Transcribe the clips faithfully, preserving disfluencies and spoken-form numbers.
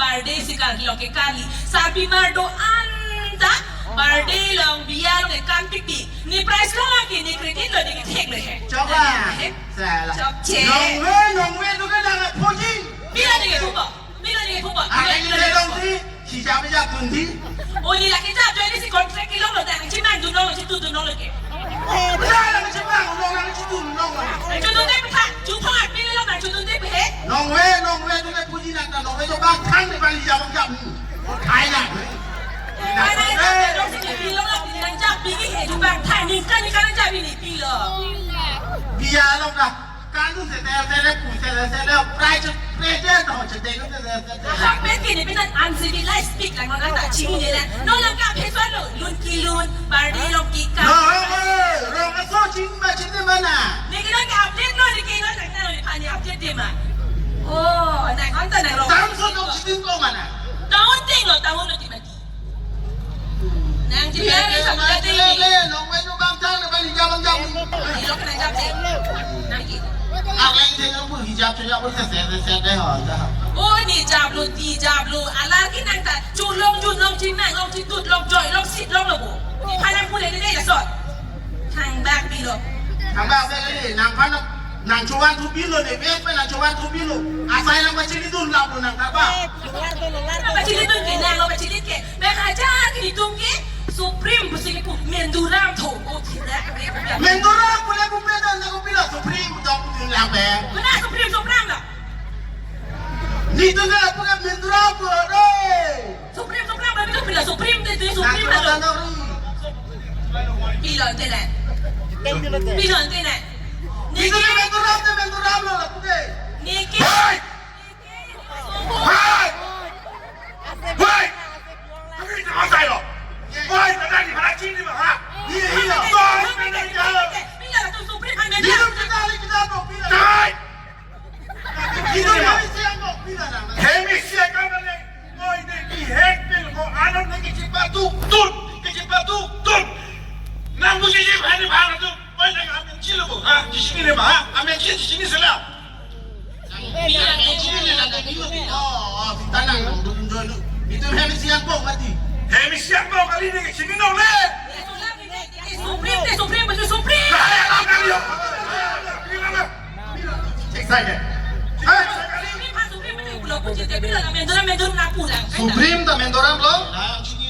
Birthday si karkli along ke karkli. Sarpimar do-an ta birthday along biya along ke kan pikpik. Ne prize lo ke ne credit lo ne kethek lo he. Choklo. He? Sala. Chokche. Nongve, nongve tu ke nang phoji. Pilo ne kepho po. Pilo ne kepho po. Akai ne dong si, si jap jap tun si. O ne lake jap join si contract kelonglo, nangchemangdunlo, chetudunlo ke. Nang chemangdunlo, nangchetudunlo. Nangchedunde petha, chupho apin lo nangchedunde pe he. Nongve, nongve tu ke phoji nang ta nongve dobang thang de bang jap jap. Khai na. Mana nangchedunde pilo lo, nangchap bigi he dobang thang ningkan ningkan nangchap bini pilo. Biya along ta. Kanu se te se le pu se le se le price president ho se te se se se. Ahok pen ke ne pini uncivilized speak lang nang ta chini le. Non lang kaphe solo lun kelun birthday along keka. No, no, no, no, so chini ma chini mana. Ne ke nang update lo ne ke nang nang nang pani update de ma. Oh, nang anta nang rong. Tam so dong chini ko mana. Tahun ting lo, tahun lo di mati. Nang jibang ni sama dati. Nongve nu bang jam na bang jam bang jam. Ilok na jam deh. Nang ki. Akleng theng ang pu hijab chojab pu se se se se deh ho. Oh, ne jablo, ne jablo. Alar ke nang ta chulong junlong chinang long chitut long joy long sit long lo bo. Ne phan nang pule ne deh la sot. Thangbak pilo. Thangbak pilo, nangphan nangchovan thupi lo ne, vek pen nangchovan thupi lo. Asai nang pachini dun lap lo nang kapa. Nang pachini dun ke, nang pachini ke. Pen hajar ke itum ke Supreme pusi ke pu Menduram tho. Oh, tidak. Menduram pule pu pen nang ko pilo Supreme dong dun lang pen. Mana Supreme Supreme lo? Nitum ke pu ke Menduram pu lo deh. Supreme, Supreme, kami tu pila Supreme, tu, tu Supreme, nang aduh. Nang ri. Pilo tene. Pilo tene. Itu ni Menduram, ni Menduram lo, lapu ke. Niki. Hai! Hai! Hai! Kami ni jangan saya lo. Hai, tadi ni mana cini mah, ha? Iya, iya. Hai, tadi ni mana cini mah. Pila tu Supreme, hai, Menduram. Itu kita, kita tu, pila. Hai! Itu kami siang kok, pila nang. Hemi siang kami ni. Oi, ne bihek pen ko anon ne kechipatuktun, kechipatuktun. Nang buji jim hani bhara tu. Oi, nang amen chilo bo, ha? Jisini ne ma, ha? Amen chi, jisini sela. Nang amen chini ne nang kami lo. Oh, oh, kita nang dun joy lu. Itu hemi siang kok mati. Hemi siang kok kali ne kechini nong le. Supreme, Supreme, Supreme. Hai, alam kali yo. Excited. Hah? Supreme ta Menduram lo?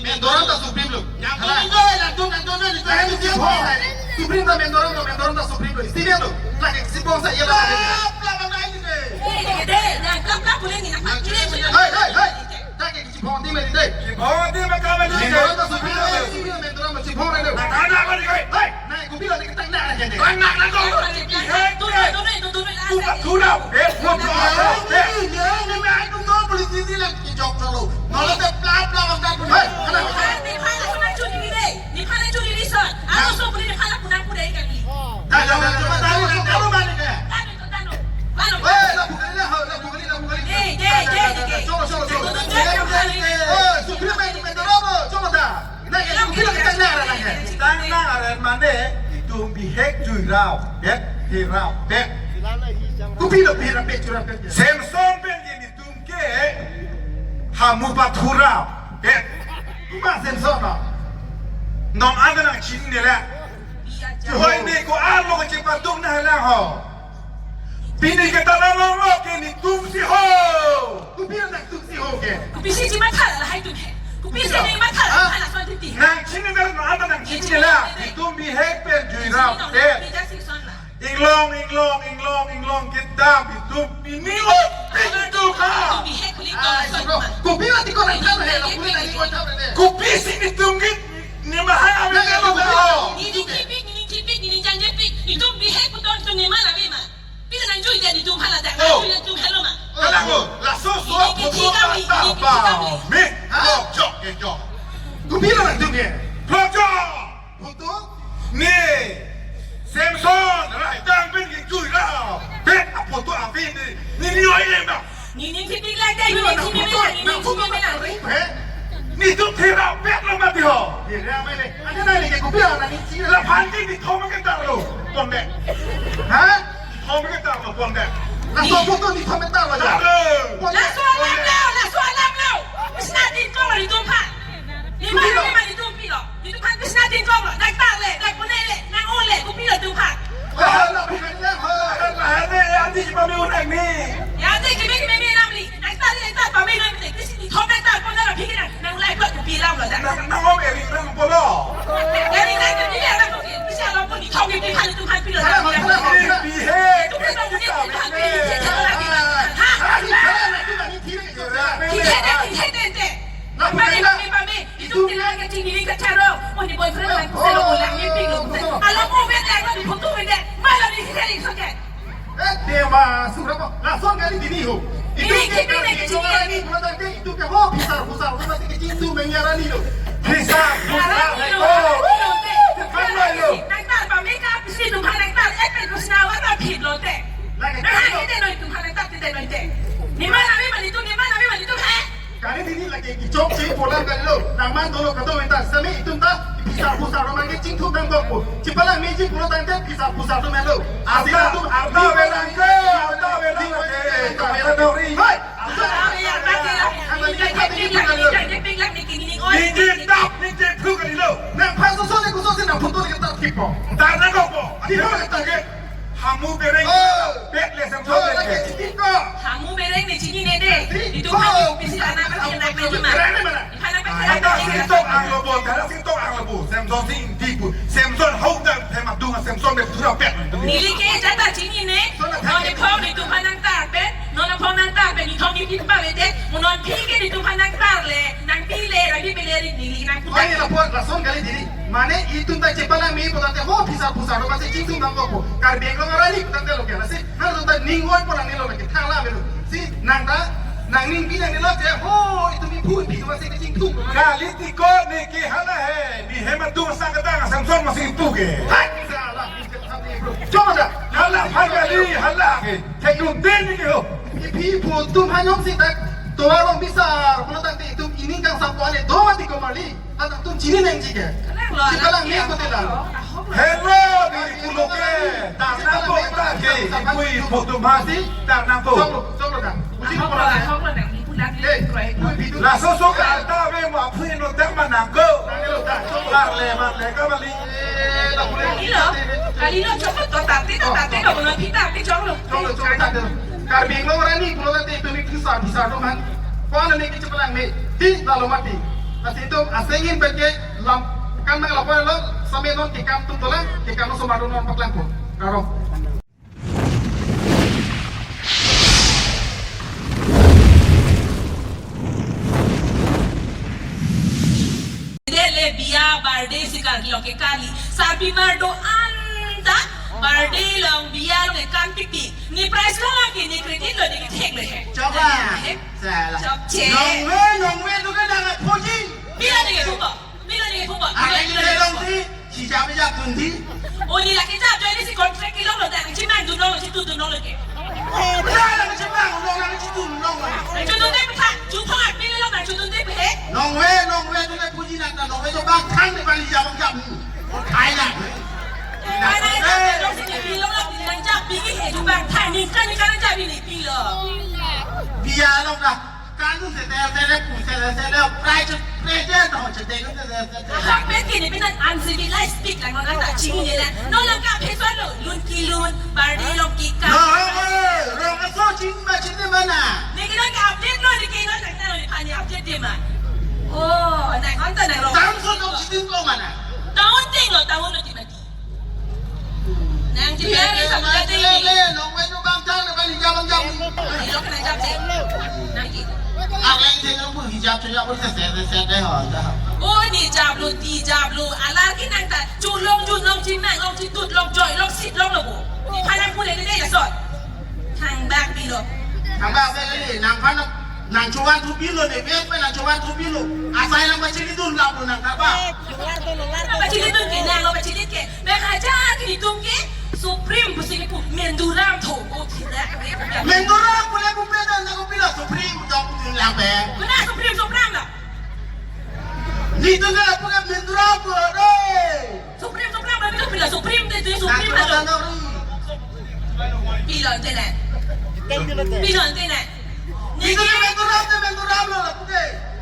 Menduram ta Supreme lo? Hala. Supreme ta Menduram lo, Menduram ta Supreme lo. Istimewa lo. Lagi si bangsa ya. Hai, hai, hai. Dak ke chibong di meli dei. Chibong di maka meli dei. Menduram ta Supreme lo, Supreme Menduram ta chibong dei. Nang anak lo di kai. Hei, nang kopi lo di ketang nang aja dei. Anak nang dong. Bihek. Dun, dun, dun, dun, dun, dun. Thura, thura. Eh, thura. Ni, ni, ni, ni, ni, dun, dun, politisi lang kijok cholo. Nolo te plap, plap, plap, plap. Hei, anak. Nephan aso nang churi ni dei. Nephan nang churi ni son. Ano so puri nephan nang punang puri kami. Dah, dah, dah, dah, dah, dah, dah, dah, dah, dah. Tano, tano. Tano. Hei, la bukali, la, la bukali, la bukali. Dei, dei, dei, dei, dei. Cholo, cholo, cholo. Dei, dei, dei, dei. Oh, Supreme Menduram lo, cholo ta. Nang ke Supreme lo ketang nang aran nang ke. Ketang nang aran mane, itum bihek jui rap, bek, he rap, bek. Kopi lo he rap, bek, jui rap, bek. Samson pen ke itum ke, hamu pathura, bek. Komat Samson lo. Nong anda nang chinine la. Hoi ne ko-an lo kachepatong nang hala ho. Pini ke tara lo lo ke netum si ho. Kopi nangtum si ho ke. Kopisi chematha lahai atum he. Kopisi chematha lahai lason titi he. Nang chinine la, nang anda nang chinine la. Netum bihek pen jui rap, bek. Inglong, inglong, inglong, inglong kedam itum pini lo pintu ha. Bihek kulik. Ai, lason bro. Kopi mati ko nang tham he, la puli nang ko tham he. Kopisi netum ke, ne mahai ave ne lo. Nini kipik, nini kipik, nini janjepik. Itum bihek puton itum ne ma la ve ma. Pila nang jui jadi itum hala dak. Oh. Jui itum helo ma. Kalang lo. Laso so. Nini photo kithik kami, ta nini kithik kami. Me. Ha? Jok, jok, jok. Kopi lo nangtum ke. Jok, jok. Photo? Ne, Samson, rai tang pen ke jui rap. Pet a photo a pin ne. Ne ni oi le ma. Nini kipik la dei, nini kipik la, nini kipik la. He? Netum he rap pet lo mati ho. He rap mane. Ane na ni ke kopi la ni si. Laphan ke nithom ke tar lo. Pon dei. Ha? Nithom ke tar lo, pon dei. Laso photo nithom ke tar lo ya. Tar lo. Pon dei. Laso alam lo, laso alam lo. Pisna tin kong lo itum aphan. Niman ave ma itum pilo. Itum aphan pisna tin kong lo. Nang tar le, nang pune le, nang un le, kopilo itum aphan? Ah, la pine le, ha, la ne, andi pame un nang ni. Ya, andi keme keme me nam li. Nang tar le, nang tar pame nam te. Kisi ni thom nang tar pon la phi nang. Nang lai plot kopi lam lo da. Nang, nang om eri nang polo. Eri nang ke ni nang ko. Kisi alam ko ni thom ni phan itum aphan pilo. Hala, hala, hala, hala. Itum ke tong ni phan pilo. Ha? Hala, hala, hala, hala. Phi the te, phi the te te. Pame, pame, pame. Itum tilang ke chingni kacharo. Oh, ni boyfriend lang kuselo ulang ni ping lo. Alo mo vet lang ni photo vet. Malo ni seri soket. Eh, tema sura ko. Lason kali dini ho. Itum ke chingni ni photo te itum ke ho phisar phusar. Itum ke chingni tu mengyara ni lo. Phisar phusar. Arani lo, arani lo te. Arani lo. Nang tar pame ka pisi itum aphan nang tar. Eh, pen kusna wa ta phit lo te. Nang hang ite lo itum aphan nang tar ite lo te. Niman ave ma itum, niman ave ma itum he. Kali dini lake kechok che polang kali lo. Nang man dolo kado venta sami itum ta phisar phusar romang ke chingthum nang bok po. Chipalangmeji pulo tangte phisar phusar atum helo. Asi arta, atum arta avelang ke, arta avelang ke. Kamera dori. Hai. Arta avelang ke. Niji tap, niji thu kali lo. Nang phaso so le kuso si nang photo le ta tipo. Tar nang bok po. Tipo le ta ke. Hamu bereng, oh, bet le Samson, oh, le lake ke. Chiti ko. Hamu bereng ne chinine de. Chiti ko. Itum hamu pisi anak anak anak bereng ne mana? Anak anak. Ada sing tok ang lo bo, ada sing tok ang lo bo. Samson sing di pu. Samson hau dan tema dunga Samson me thura bet. Neli ke jata chinine. Non iphong itum aphan nang tar pen. Non iphong nang tar pen. Itum ni pin pa vete. Mo non phi ke itum aphan nang tar le. Nang phi le, nang phi pele ri neli nang putar. Ai, lapu-an lason kali dini. Mane itum ta chepalangme pulote ho phisar phusar lo masi chingthum nang bok po. Karbi Anglong arani pulote lo ke lasi. Nang itum ta ning oi pulang ni lo ke thang la velo. Si nang ta nang ning pi nang ni lo je ho itum iphu iphi masi ke chingthum. Kali tiko ne ke hala he. Ni hem atum sang kedang Samson masi ipu ke. Hai, salah. Coba dah. Hala hai kali hala ke. Thek nung den ni ke ho. Iphi iphu atum hanyong si tak. Tovar long bisar pulo tangte itum ining kangsampo ane do mati ko marli. Anak atum chini nangji ke. Kenang lo, chipalangme ko te la. Ahok lo. Hello, di pulo ke. Tar nang bok ta ke. Iphu iphu atum masi tar nang bok. Sok lo, sok lo ta. Uji ahok lo, pulo ke. Ahok lo nang ni pulang ni. Eh, kroe. Iphu iphu atum. Laso sok ta ta ve mo aphu no tak ma nang ko. Nang lo ta. Sok lo. Mar le, mar le ka bali. Eh, la pulo. Kali lo, kali lo, sok lo to tate, to tate, lo, lo, kita, tate, sok lo. Sok lo, sok lo, tate. Karbi Anglong arani pulo tangte itum ni phisar, phisar atum aphan. Ko-an ne ke chepalangme, ti lalo mati. Lasi itum asengin pen ke lam, kan nang lapu-an lo, same non kekam atum dolang, kekam ason ma do non paklang ko. Karo. Dele biya birthday si kali lo ke kali. Sarpimar do-an ta birthday along biya along ke kan pipi. Ne prize lo lagi ne credit lo ne kethek lo he. Coba. He? Salah. Chokche. Nongve, nongve tu kan dak phoji. Pilo ne ke phupo. Pilo ne ke phupo. Akai ne long si, si jap jap dun si. Oh, ne lake jap jap ne si contract ke long lo dak chimang dun long si tu dun long lo ke. Oh, benar lah chimang long lang si tu long. Chutun te pha, chutun te pha, pilo long chutun te pha he. Nongve, nongve tu kan phoji na ta nongve tu bang thang ne bang jap jap. Khai na. Khai na, eh, nang jap, nang jap, bigi he, jubang, khai, nang khai, nang khai, nang jap, bini, pilo. Biya along dah. Kanu se, se, se, se, pu, se, se, se, se, price, price, dah, se, se, se, se, se. Ahok pen ke ne, pen uncivilized speak lang, nang ta chini ne la. Non lang ka phe so lo, lun kelun, birthday along kekam. No, eh, rong aso chini ma, chini mana. Ne ke non ke update lo, ne ke non lang ta lo, ne pani update de ma. Oh, nang on ta nang rong. Town so dong chini ko mana. Town ting lo, town lo, Nang chiplang ni sabla te ni. Nongve nu bang thang na bang hijab bang jam. Ilok nang jam te. Nang ki. Akleng te nang pu hijab chojak pu se se se se de ho da. Oh, ne jab lo, ti jab lo. Alar ke nang ta chulong junlong chimang long chitut long joi long sit long lo bo. Ni phanang pu le ne de la sot. Thangbak pilo. Thangbak pilo, nang phan nang chovan thu pilo ne, vek pen nang chovan thu pilo. Asai nang pachili dun lap lo nang kaba. Nang pachili dun ke, nang lo pachili ke. Pen hajar ke itum ke Supreme pusi ke pu menduram tho. Oh, tidak. Menduram pule pu pen nang ko pilo Supreme dong pun lang pen. Mana Supreme, Supreme lah. Ni tu nang pu ke menduram pu de. Supreme, Supreme, lalu itu pilo Supreme te, itu Supreme lalu. Pilo ante nang. Pilo ante nang. Itu ni menduram te, menduram lo lapu ke.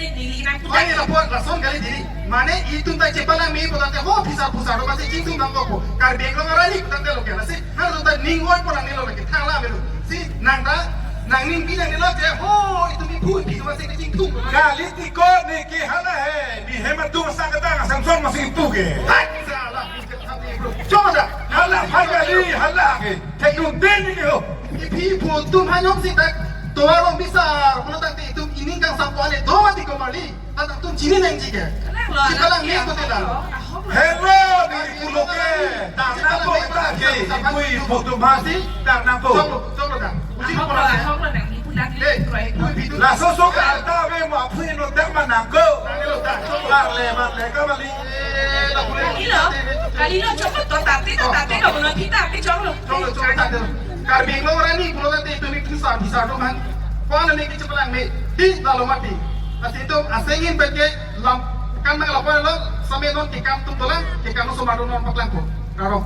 Neli nang putar. Mane lapuan lason kali dei. Mane itum ta chepalangme pu tangte ho phisar phusar atum si chingthum nangkokpo. Karbi Anglong arani pu tangte lo ke lasi. Nangtum ta ning oi pu nangne lo ke thangla melo. Si nang ta nangning pi nangne lo je ho itum iphu iphi atum si kachingthum. Kali tiko ne ke hala he. Ne hem atum sa katang Samson masi ipu ke. Hai salah. Chok da. Hala hai kali hala ke. Theklong dei ne ke ho. Iphi iphu atum hanyong si tak tovar along bisar pulo tangte itum ining kangsam ko ale do mati ko marli. Tangtum chini nangji ke. Chepalangme pu te lang. Hello, ne pulo ke. Tang nangpo ta ke. Iphu iphu atum masi tang nangpo. Choklo, choklo tang. Uji ko pura. Ahok lo nang ni pulang ni. Eh, iphu iphu atum. Laso so ka alta ke mo aphu no tang ma nangko. Nang lo tang. Choklo. Marle, marle ka mali. Eh, la pura. Kalilo, kalilo choklo to tate to tate ka pulo kita tate choklo. Choklo, choklo tang. Karbi Anglong arani pulo tangte itum ni phisar phisar atum han. Ko-an ne ke chepalangme. Dei lalo mati. Lasi itum asengin pen ke lam kan nang lapuan lo same non ke kam atum dolang ke kam osomar atum non paklangpo. Karo.